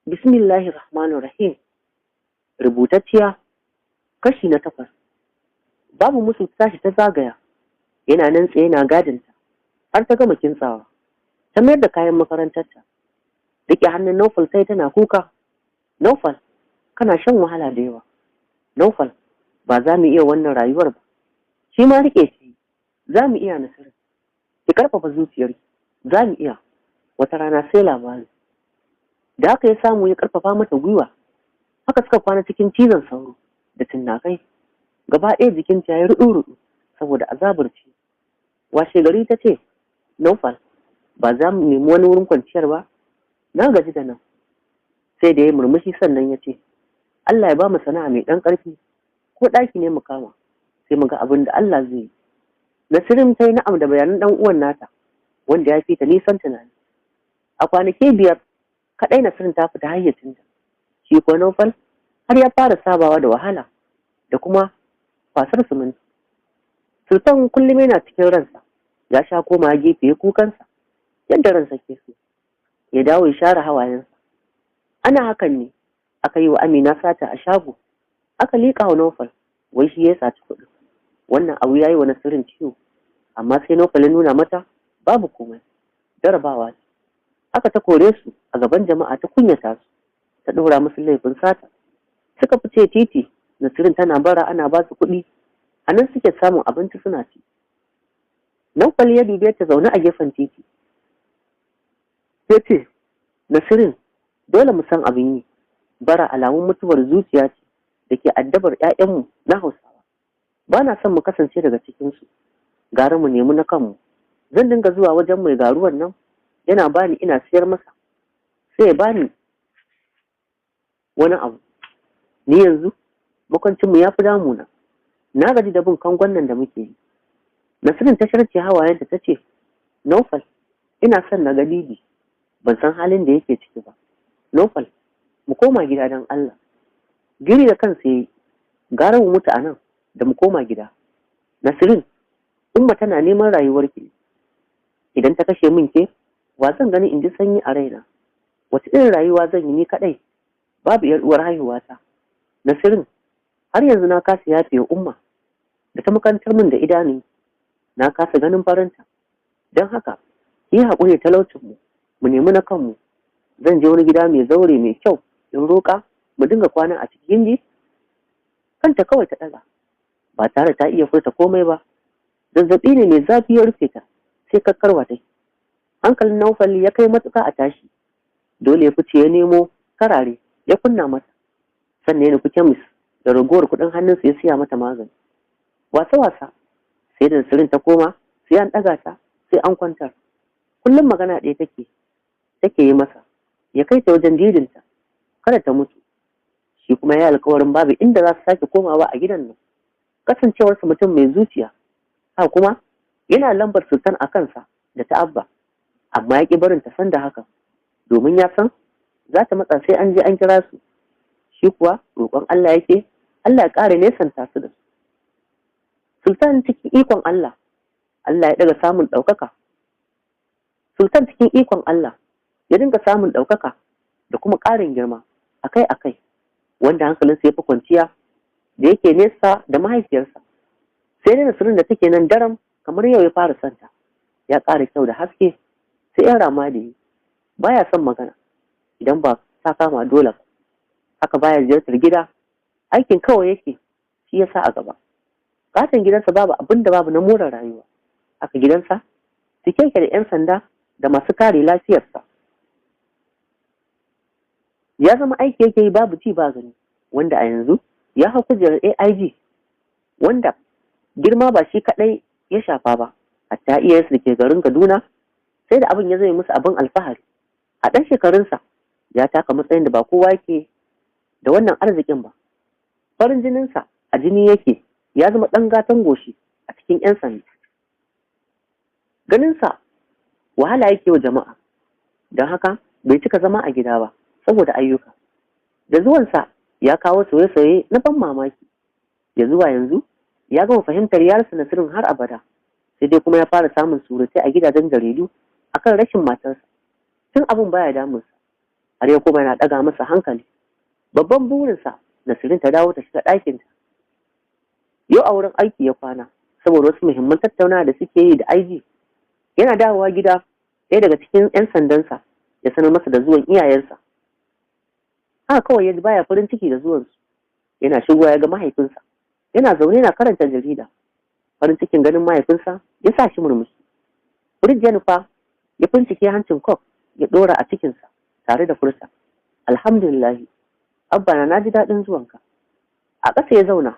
Bismillahir Rahmanir Rahim. Rubutacciya, kashi na 8. Babu musu, tashi ta zagaya. Yana nan tsaye na gadinta har ta gama kintsawa. Ta mayar da kayan makarantarta. Rike hannun Naufal sai tana kuka. "Naufal, kana shan wahala da yawa. Naufal, ba za mu iya wannan rayuwar ba." Shi ma rike shi. "Za mu iya, Nasiru. Ki karfafa zuciyarki. Za mu iya. Wata rana sai labari." Da haka ya samu ya karfafa mata gwiwa. Haka suka kwana cikin cizon sauro da cinnakai. Gaba ɗaya jikinta ya yi ruɗu-ruɗu saboda azabar ci. Washe gari ta ce, "Naufal, ba za mu nemi wani wurin kwanciyar ba? Na gaji da nan." Sai da ya murmushi sannan ya ce, "Allah ya ba mu sana'a mai ɗan ƙarfi, ko ɗaki ne mu kama, sai mu ga abin da Allah zai yi." Nasirin ta yi na'am da bayanan ɗan uwan nata, wanda ya fi ta nisan tunani. A kwanaki 5 kaɗai Nasirin ta fita hayyacinta. Shi ko Naufal har ya fara sabawa da wahala da kuma kwasar siminti. Sultan kullum yana cikin ransa, ya sha koma gefe ya kukansa yadda ransa ke so, ya dawo ya share hawayensa. Ana hakan ne aka yi wa Amina sata a shago, aka liƙa wa Naufal wai shi ya saci kuɗin. Wannan abu ya yi wa Nasirin ciwo, amma sai Naufal ya nuna mata babu komai, jarabawa ce. Aka ta kore su a gaban jama'a, ta kunyata su, ta ɗora musu laifin sata. Suka fice titi, Nasirin tana bara ana ba su kuɗi, a nan suke samun abinci suna ci. Naufal ya dube ta zaune a gefen titi. Ya ce, "Nasirin, dole mu san abin yi. Bara alamun mutuwar zuciya ce da ke addabar 'ya'yanmu na Hausawa. Ba na son mu kasance daga cikinsu. Gara mu nemi na kanmu. Zan dinga zuwa wajen mai garuwan nan, yana bani ina siyar masa. Sai ya bani wani abu. Ni yanzu makwancinmu ya fi damuna. Na gaji da bin kangon nan da muke yi." Nasirin ta sharce hawayenta ta ce, "Naufal, ina son na ga Didi. Ban san halin da yake ciki ba. Naufal, mu koma gida don Allah." Giri da kansa yayi, "Gara mu mutu a nan da mu koma gida. Nasirin, Umma tana neman rayuwarki. Idan ta kashe min ke, wa zan gani in ji sanyi a raina? Wace irin rayuwa zan yi ni kaɗai? Babu yar uwar haihuwata. Nasirin, har yanzu na kasa yafe Umma da ta makantar min da idanu. Na kasa ganin farinta. Don haka, yi haƙuri talaucinmu, mu nemi na kanmu. Zan je wani gida mai zaure mai kyau in roƙa mu dinga kwana a cikin ji." Kanta kawai ta ɗaga, ba tare ta iya furta komai ba. Zazzaɓi ne mai zafi ya rufe ta, sai kakkarwa take. Hankalin Naufal ya kai matuƙa a tashi. Dole ya fice ya nemo karare ya kunna mata. Sannan ya nufi kemis da ragowar kuɗin hannunsa ya siya mata magani. Wasa-wasa, sai da Nasirin ta koma, sai an ɗaga ta, sai an kwantar. Kullum magana ɗaya take yi masa, ya kai ta wajen didinta, kada ta mutu. Shi kuma ya alkawarin babu inda za su sake komawa a gidan nan. Kasancewarsa mutum mai zuciya, haka kuma yana lambar Sultan a kansa da ta Abba, amma ya ƙi barin ta san da haka, domin ya san za ta matsa sai an je an kira su. Shi kuwa roƙon Allah yake, Allah ya ƙara nesanta su da su. Sultan cikin ikon Allah, Allah ya ɗaga samun ɗaukaka. Sultan cikin ikon Allah ya dinga samun ɗaukaka da kuma ƙarin girma akai-akai, wanda hankalinsa ya fi kwanciya da yake nesa da mahaifiyarsa. Sai dai Nasirin da take nan daram kamar yau ya fara santa, ya ƙara kyau da haske, sai yan rama da yi. Baya son magana idan ba ta kama dole ba. Haka baya ziyartar gida, aikin kawai yake shi ya sa a gaba. Katon gidansa babu abin da babu na more rayuwa. Haka gidansa cike yake da 'yan sanda da masu kare lafiyarsa. Ya zama aiki yake yi babu ci ba gani, wanda a yanzu ya hau kujerar AIG, wanda girma ba shi kaɗai ya shafa ba, hatta iyayensu da ke garin Kaduna sai da abin ya zame musu abin alfahari. A ɗan shekarunsa ya taka matsayin da ba kowa yake da wannan arzikin ba. Farin jininsa a jini yake, ya zama ɗan gatan goshi a cikin 'yan sanda. Ganinsa wahala yake wa jama'a, don haka bai cika zama a gida ba saboda ayyuka. Da zuwansa ya kawo sauye-sauye na ban mamaki. Ya zuwa yanzu ya gama fahimtar yarsa Nasirin har abada, sai dai kuma ya fara samun surutai a gidajen jaridu akan rashin matarsa. Tun abin baya damunsa, Har ya koma yana ɗaga masa hankali. Babban burinsa Nasirin ta dawo ta shiga ɗakinta. Yau a wurin aiki ya kwana saboda wasu muhimman tattaunawa da suke yi da IG. Yana dawowa gida, ɗaya daga cikin 'yan sandansa ya sanar masa da zuwan iyayensa. Haka kawai ya ji baya farin ciki da zuwansu. Yana shigowa ya ga mahaifinsa yana zaune yana karanta jarida. Farin cikin ganin mahaifinsa ya sa shi murmushi. Firij ya nufa ya bincike hancin kof ya ɗora a cikinsa tare da furta, "Alhamdulillahi, Abba na, ji daɗin zuwanka." A ƙasa ya zauna,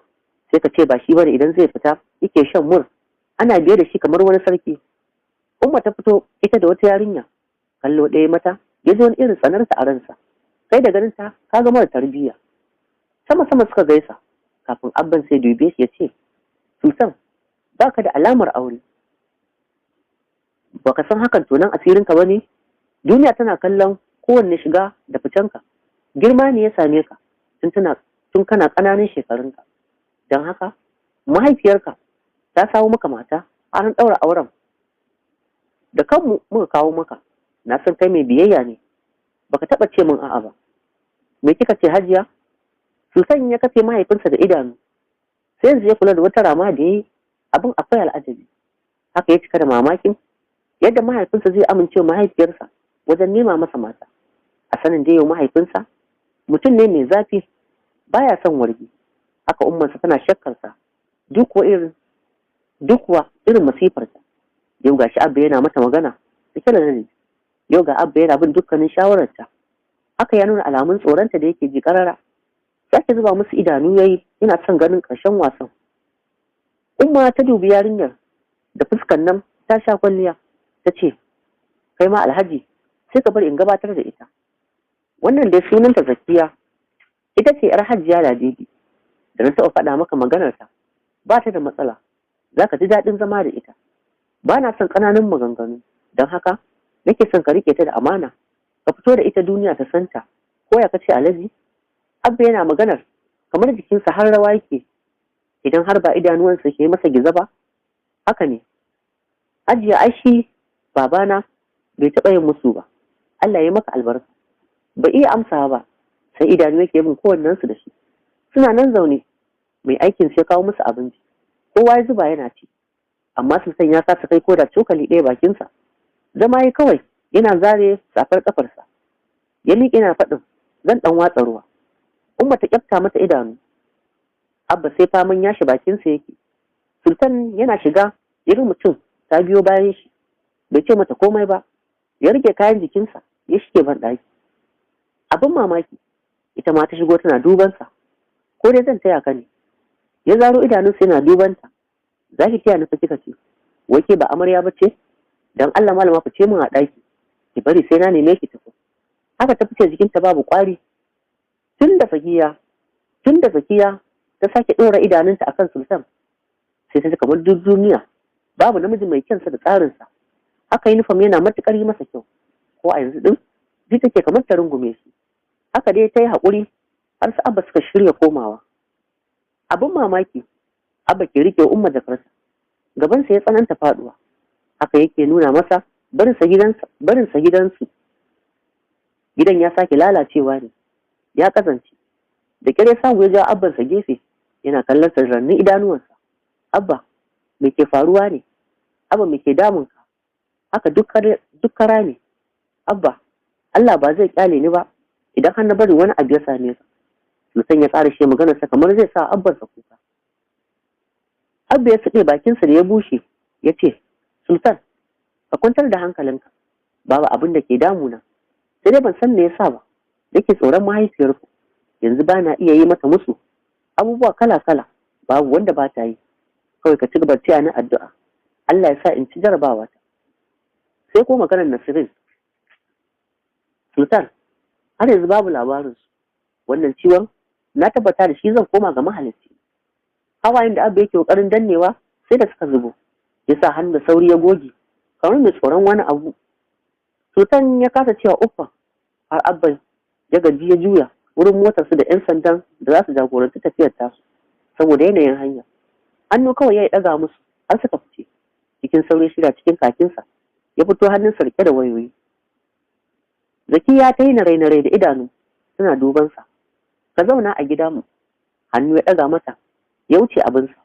sai ka ce ba shi bane idan zai fita yake shan mur, ana biye da shi kamar wani sarki. Umma ta fito ita da wata yarinya. Kallo ɗaya mata ya ji wani irin tsanarta a ransa. Kai da ganin ta ka ga mara tarbiyya. Sama sama suka gaisa kafin Abban sai dube shi ya ce, "Sultan, baka da alamar aure. Baka san hakan tonan asirinka ba ne? Duniya tana kallon kowanne shiga da ficenka. Girma ne ya same ka tun kana ƙananan shekarunka. Don haka mahaifiyarka ta samu maka mata, an ɗaura auren da kanmu muka kawo maka. Na san kai mai biyayya ne, baka taɓa ce min a'a ba. Me kika ce, Hajiya?" Sultan ya kafe mahaifinsa da idanu. Sai yanzu ya kula da wata rama da ya yi. Abin akwai al'ajabi. Haka ya cika da mamakin yadda mahaifinsa zai amince mahaifiyarsa wajen nema masa mata. A sanin da yau mahaifinsa mutum ne mai zafi, baya son wargi. Haka ummarsa tana shakkarsa duk kuwa irin masifarta. Yau ga shi Abba yana mata magana cike da ladabi. Yau ga Abba yana bin dukkanin shawararta. Haka ya nuna alamun tsoronta da yake ji karara. Sake zuba musu idanu yayi, yana son ganin ƙarshen wasan. Umma ta dubi yarinyar da fuskan nan ta sha kwalliya, ta ce, "Kai ma Alhaji sai ka bari in gabatar da ita. Wannan dai sunanta Zakiya, ita ce yar Hajiya Ladidi da na taɓa faɗa maka maganarta. Ba ta da matsala, za ka ji daɗin zama da ita. Ba na son ƙananan maganganu, don haka nake son ka riƙe ta da amana, ka fito da ita duniya ta santa. Ko ya kace, Alhaji?" Abba yana maganar kamar jikinsa har rawa yake, idan har ba idanuwansa ke masa giza ba. "Haka ne, Hajiya, ai shi babana bai taɓa yin musu ba. Allah ya maka albarka." Ba iya amsa ba, sai idanu yake bin kowannensu da shi. Suna nan zaune, mai aikin sai kawo musu abinci. Kowa ya zuba yana ci, amma Sultan ya kasa kai ko da cokali ɗaya bakinsa. Zama ya kawai yana zare safar kafarsa. Ya miƙe yana faɗin, "Zan ɗan watsa ruwa." Umma ta kyafta mata idanu. Abba sai faman yashi bakinsa yake. Sultan yana shiga irin mutum ta biyo bayan shi. Bai ce mata komai ba, ya rike kayan jikinsa ya shige ban ɗaki. Abin mamaki, ita ma ta shigo tana dubansa. "Ko dai zan taya ka ne?" Ya zaro idanunsa yana dubanta. "Za ki taya ni fa kika ce? Wai ke ba amarya ba ce? Dan Allah malama, fice min a ɗaki, ki bari sai na neme ki tafi." Haka ta fice jikinta babu ƙwari. Tun da Zakiya ta sake ɗora idanunta akan Sultan, sai ta ji kamar duk duniya babu namiji mai kyansa da tsarinsa. Haka yunifom yana matuƙar yi masa kyau. Ko a yanzu ɗin ji take kamar ta rungume shi. Haka dai ta yi haƙuri har su Abba suka shirya komawa. Abin mamaki, Abba ke rike Umma jakarta. Gabansa ya tsananta faduwa. Haka yake nuna masa barinsa gidansu. Gidan ya sake lalacewa ne, ya kasance. Da kyar ya samu ya ja Abbansa gefe, yana kallon sa rannin idanuwansa. "Abba, me ke faruwa ne? Abba, me ke damunka? Haka duk kara ne. Abba, Allah ba zai kyale ni ba idan har na bari wani abu ya same ka." Sultan ya ƙara shi maganarsa kamar zai sa Abbansa kuka. Abba ya suɗe bakinsa da ya bushe, ya ce, "Sultan, ka kwantar da hankalinka. Babu abin da ke damuna. Sai dai ban san me yasa ba nake tsoron mahaifiyarku. Yanzu ba na iya yi mata musu. Abubuwa kala-kala, babu wanda ba ta yi. Kawai ka ci gaba taya ni addu'a. Allah ya sa in ci jarabawa ta. Sai ko maganar Nasirin. Sultan, har yanzu babu labarinsu. Wannan ciwon na tabbata da shi zan koma ga mahalicci." Hawayen da Abba yake kokarin dannewa sai da suka zubo. Ya sa hannu da sauri ya goge, kamar mai tsoron wani abu. Sultan ya kasa cewa uffa har Abba ya gaji ya juya wurin motarsu da 'yan sandan da za su jagoranci tafiyar tasu saboda yanayin hanya. Hannu kawai ya ɗaga musu har suka fice. Cikin sauri shida cikin kakinsa ya fito, hannunsa rike da wayoyi. Zakiya ta yi narai-narai da idanu tana dubansa. Ka zauna a gida mu. Hannu ya ɗaga mata ya wuce abinsa.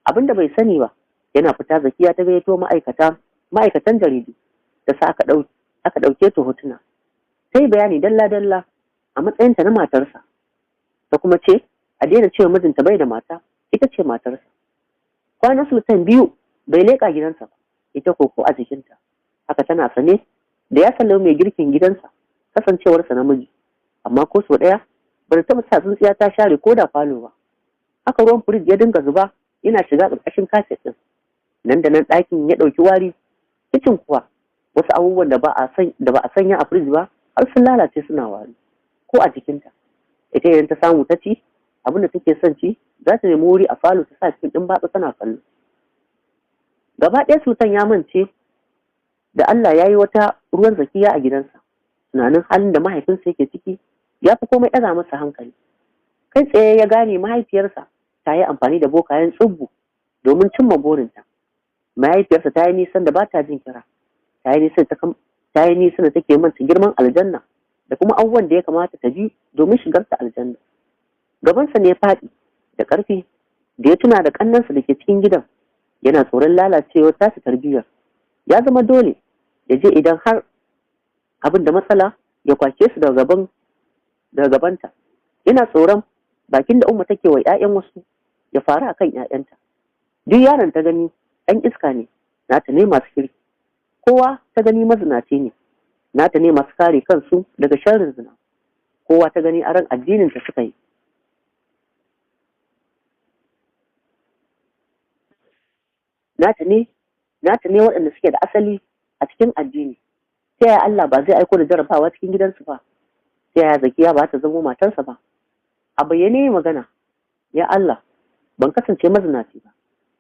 Abin da bai sani ba, yana fita Zakiya ta gayyato ma'aikatan jaridu da sa aka ɗauke ta hotuna. Ta yi bayani dalla-dalla a matsayinta na matarsa. Ta kuma ce a daina cewa mijinta bai da mata, ita ce matarsa. Kwanan Sultan 2 bai leƙa gidansa ba, ita koko a jikinta. Haka tana sane da ya sallama mai girkin gidansa kasancewarsa namiji, amma ko sau ɗaya ba ta taɓa sa tsintsiya ta share ko da falo ba. Haka ruwan firij ya dinga zuba yana shiga ƙarƙashin kafet ɗin. Nan da nan ɗakin ya ɗauki wari. Kicin kuwa wasu abubuwan da ba a sanya a firij ba har sun lalace suna wari ko a jikinta. Ita idan ta samu ta ci abin da take son ci, za ta nemi wuri a falo ta sa cikin ɗin batsa tana kallo. Gaba ɗaya Sultan ya mance da Allah ya yi wata ruwan Zakiya a gidansa. Tunanin halin da mahaifinsa yake ciki ya fi komai ɗaga masa hankali. Kai tsaye ya gane mahaifiyarsa ta yi amfani da bokayen tsubbu domin cimma burinta. Mahaifiyarsa ta yi nisan da ba ta jin kira, ta yi nisan da take manta girman aljanna da kuma abubuwan da ya kamata ta bi domin shigarta aljanna. Gabansa ne ya faɗi da ƙarfi da ya tuna da ƙannensa da ke cikin gidan. Yana tsoron lalacewar tasu tarbiyyar. Ya zama dole ya je idan har abin da matsala ya kwace su daga gabanta. Yana tsoron bakin da Umma take wa 'ya'yan wasu ya faru akan 'ya'yanta. Duk yaron ta gani ɗan iska ne, nata ne masu kirki. Kowa ta gani mazinaci ne, nata ne masu kare kansu daga sharrin zina. Kowa ta gani aran addinin ta suka yi. Nata ne waɗanda suke da asali a cikin addini. Ta yaya Allah ba zai aiko da jarabawa cikin gidansu ba? Ta yaya Zakiya ba ta zamo matarsa ba? A bayyane magana, ya Allah, ban kasance mazinaci ba.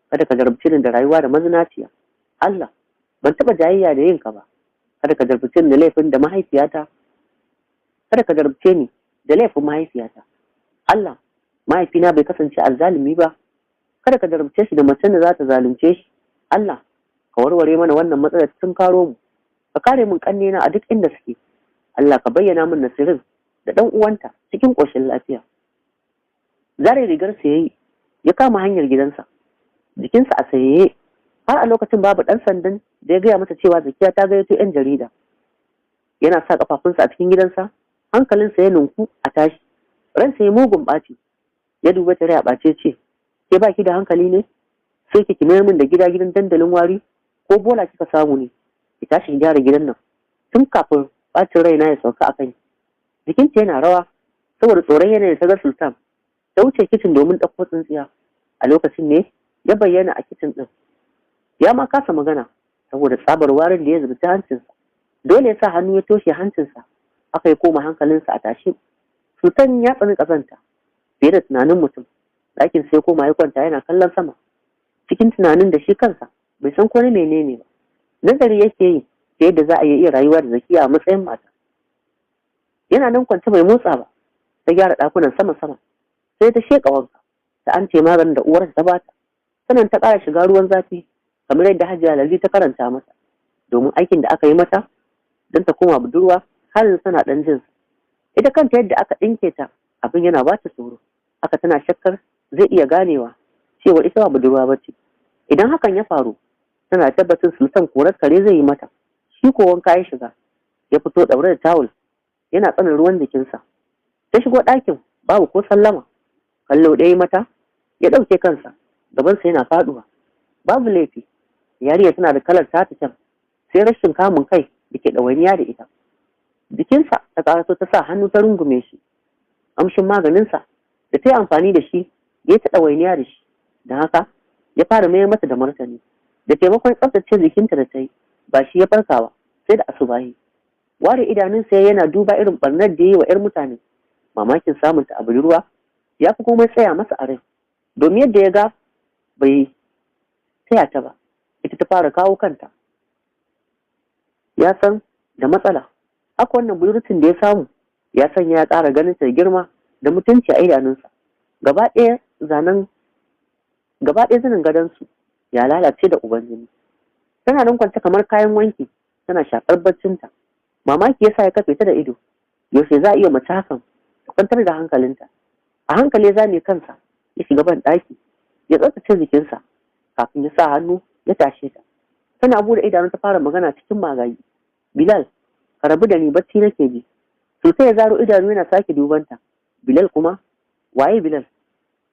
Kada ka jarabce ni da rayuwa da mazinaciya. Allah, ban taɓa jayayya da yinka ba. Kada ka jarabce ni da laifin da mahaifiyata. Kada ka jarabce ni da laifin mahaifiyata. Allah, mahaifina bai kasance azzalumi ba. Kada ka jarabce shi da macen da za ta zalunce shi. Allah, ka warware mana wannan matsalar tun karo mu. Ka kare mun kannena a duk inda suke. Allah, ka bayyana min Nasirin da ɗan uwanta cikin ƙoshin lafiya. Zare rigar sa yayi, ya kama hanyar gidansa. Jikinsa a sayaye, har a lokacin babu ɗan sandan da ya gaya masa cewa Zakiya ta gayyato 'yan jarida. Yana sa kafafunsa a cikin gidansa, hankalinsa ya nunku a tashi, ransa ya mugun ɓaci. Ya duba ta rai a ɓace ce, ke baki da hankali ne? Sai ki mayar min da gida gidan dandalin wari ko bola kika samu ne? Ki tashi ki gyara gidan nan tun kafin ɓacin raina ya sauka a kai. Jikinta yana rawa saboda tsoron yanayin ta ga Sultan. Ta wuce kicin domin ɗauko tsintsiya. A lokacin ne ya bayyana a kicin ɗin. Ya ma kasa magana saboda tsabar warin da ya zubi ta hancinsa. Dole ya sa hannu ya toshe hancinsa. Aka yi koma hankalinsa a tashe. Sultan ya tsani ƙazanta fiye da tunanin mutum. Ɗakin sai koma ya kwanta yana kallon sama. Cikin tunanin da shi kansa bai san ko na menene ba. Nazari yake yi ta yadda za a iya rayuwa da Zakiya a matsayin mata. Yana nan kwance bai motsa ba. Ta gyara ɗakunan sama-sama. Sai ta sheƙa wanka. Ta an ce maganin da uwarta ta bata. Sannan ta ƙara shiga ruwan zafi kamar yadda Hajiya Lalli ta karanta mata. Domin aikin da aka yi mata don ta koma budurwa har yanzu tana ɗan jinsa. Ita kanta yadda aka ɗinke ta abin yana ba ta tsoro. Haka tana shakkar zai iya ganewa cewa ita ba budurwa ba ce. Idan hakan ya faru, tana tabbacin Sultan korar kare zai yi mata. Shi ko wanka ya shiga, ya fito ɗaure da tawul, yana tsanin ruwan jikinsa. Ta shigo ɗakin babu ko sallama. Kallo ɗaya mata, ya ɗauke kansa, gabansa yana faɗuwa. Babu laifi, yarinya tana da kalar tata can, sai rashin kamun kai da ke ɗawainiya da ita. Jikinsa ta ƙaraso ta sa hannu ta rungume shi. Amshin maganinsa da ta yi amfani da shi, ya ta ɗawainiya da shi. Don haka, ya fara mayar mata da martani. Da taimakon tsaftace jikinta da ta yi, ba shi ya farka ba, sai da asubahi. Ware idanunsa yana duba irin ɓarnar da ya yi wa 'yar mutane. Mamakin samunta a budurwa ya fi komai tsaya masa a rai. Domin yadda ya ga bai taya ta ba, ita ta fara kawo kanta. Ya san da matsala. Haka wannan budurcin da ya samu ya sanya ya ƙara ganin ta girma da mutunci a idanunsa. Gaba ɗaya zanin gadonsu ya lalace da uban jini. Tana nan kwance kamar kayan wanki, tana shakar baccinta. Mamaki yasa ya kafe ta da ido. Yaushe za a iya mace hakan ta kwantar da hankalinta? A hankali ya zame kansa, ya shiga ban ɗaki, ya tsaftace jikinsa kafin ya sa hannu ya tashe ta. Tana bude idanu ta fara magana cikin magagi. "Bilal, ka rabu da ni, bacci nake ji." Sosai ya zaro idanu yana sake dubanta. "Bilal kuma? Waye Bilal?"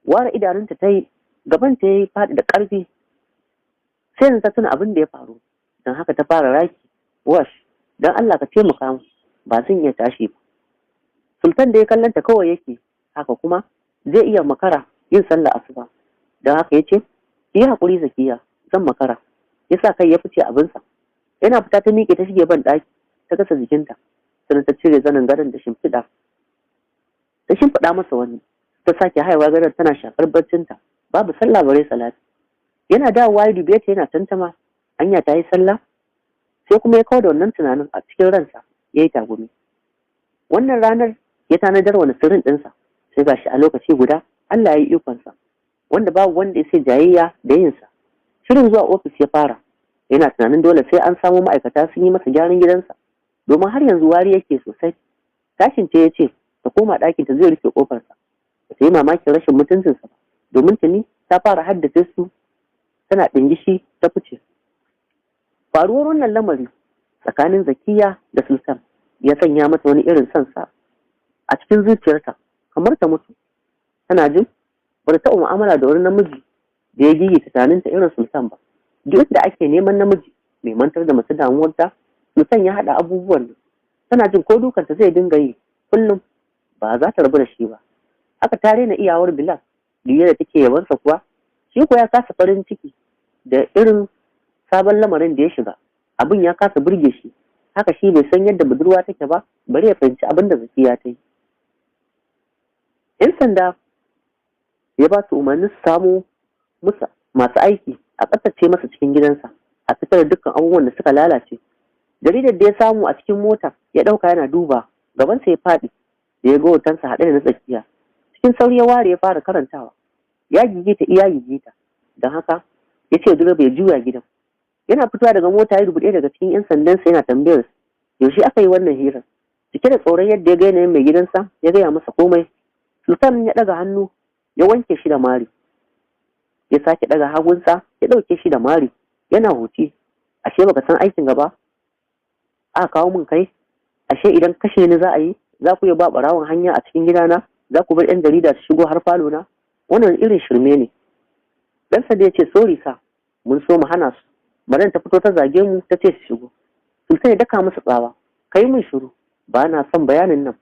Ware idanunta ta yi, gaban ta yi faɗi da ƙarfi. Sai yanzu ta tuna abin da ya faru, don haka ta fara raki. "Wash, don Allah ka taimaka mu, ba zan iya tashi ba." Sultan da ya kallanta kawai yake, haka kuma zai iya makara yin sallah asuba. Don haka ya ce, "Ki yi haƙuri Zakiya, zan makara." Ya sa kai ya fice abinsa. Yana fita ta miƙe ta shige ban ɗaki, ta gasa jikinta, sannan ta cire zanin gadon da shimfiɗa. Ta shimfiɗa masa wani, ta sake haihuwa gadon tana shakar barcinta, babu sallah bare salati. Yana dawowa ya dube ta yana tantama, anya ta yi sallah? Sai kuma ya kawo da wannan tunanin a cikin ransa, ya yi tagumi. Wannan ranar ya tanadar wa sirrin ɗinsa, sai gashi a lokaci guda Allah ya yi ikonsa, wanda babu wanda ya sai jayayya da yinsa. Shirin zuwa ofis ya fara, yana tunanin dole sai an samo ma'aikata sun yi masa gyaran gidansa, domin har yanzu wari yake sosai. Tashin ce ya ce ta koma ɗakinta zai rufe ƙofarsa. Ba ta yi mamakin rashin mutuncinsa ba, domin tuni ta fara haddace su tana ɗingishi ta fice. Faruwar wannan lamari tsakanin Zakiya da Sultan ya sanya mata wani irin son sa a cikin zuciyarta kamar ta mutu. Tana jin ba ta taɓa mu'amala da wani namiji da ya gigita tunaninta irin Sultan ba. Duk da ake neman namiji mai mantar da mace damuwarta, Sultan ya haɗa abubuwan nan. Tana jin ko dukanta zai dinga yi kullum ba za ta rabu da shi ba. Haka ta rena iyawar Bilal, duk yadda take yabansa kuwa, shi ko ya kasa farin ciki da irin sabon lamarin da ya shiga. Abin ya kasa burge shi. Haka shi bai san yadda budurwa take ba, bari ya fahimci abin da Zakiya ta yi. 'Yan sanda ya ba su umarni su samo musa masu aiki a tsaftace masa cikin gidansa, a fitar da dukkan abubuwan da suka lalace. Jaridar da ya samu a cikin mota ya ɗauka yana duba, gabansa ya faɗi da ya ga hotonsa haɗe da na tsakiya. Cikin sauri ya ware ya fara karantawa. Ya gigita iya gigita, don haka ya ce direba ya juya gidan. Yana fitowa daga mota ya rubuɗe daga cikin 'yan sandansa yana tambayar yaushe aka yi wannan hirar. Cike da tsoron yadda ya ga yanayin mai gidansa, ya gaya masa komai. Sultan ya ɗaga hannu ya wanke shi da mari. Ya sake ɗaga hagunsa ya ɗauke shi da mari yana huci. "Ashe baka san aikin gaba? Aka kawo min kai? Ashe idan kashe ni za a yi, za ku iya ba ɓarawon hanya a cikin gidana? Za ku bar 'yan jarida su shigo har falo na? Wannan irin shirme ne." Dan sanda ya ce, "Sorry sir, mun so mu hana su. Madan ta fito ta zage mu ta ce su shigo." Sultan ya daka masa tsawa. "Kai mun shiru, ba na son bayanin nan.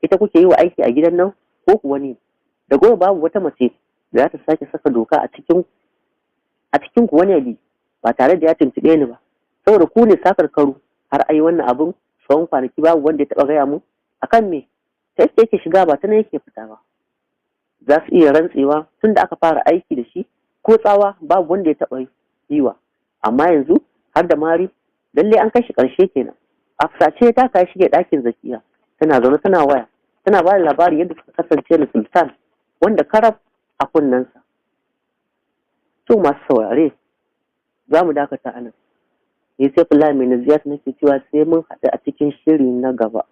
Ita kuke yi wa aiki a gidan nan ko kuwa ne? Da gobe babu wata mace da za ta sake saka doka a cikin ku wani bi ba tare da ya tuntuɓe ni ba. Saboda ku ne sakar karu har ayi wannan abun tsawon kwanaki babu wanda ya taɓa gaya mu akan me ta yadda yake shiga ba ta nan yake fita ba. Za su iya rantsewa tun da aka fara aiki da shi ko tsawa babu wanda ya taɓa yiwa, amma yanzu har da mari, lalle an kai shi ƙarshe kenan." A fusace ta kai shige ɗakin Zakiya, tana zaune tana waya, tana ba da labari yadda suka kasance da Sultan wanda karab a kunnensa. To masu saurare, za mu dakata anan. Ni sai Fulani mai naziyat nake cewa sai mun haɗu a cikin shiri na gaba.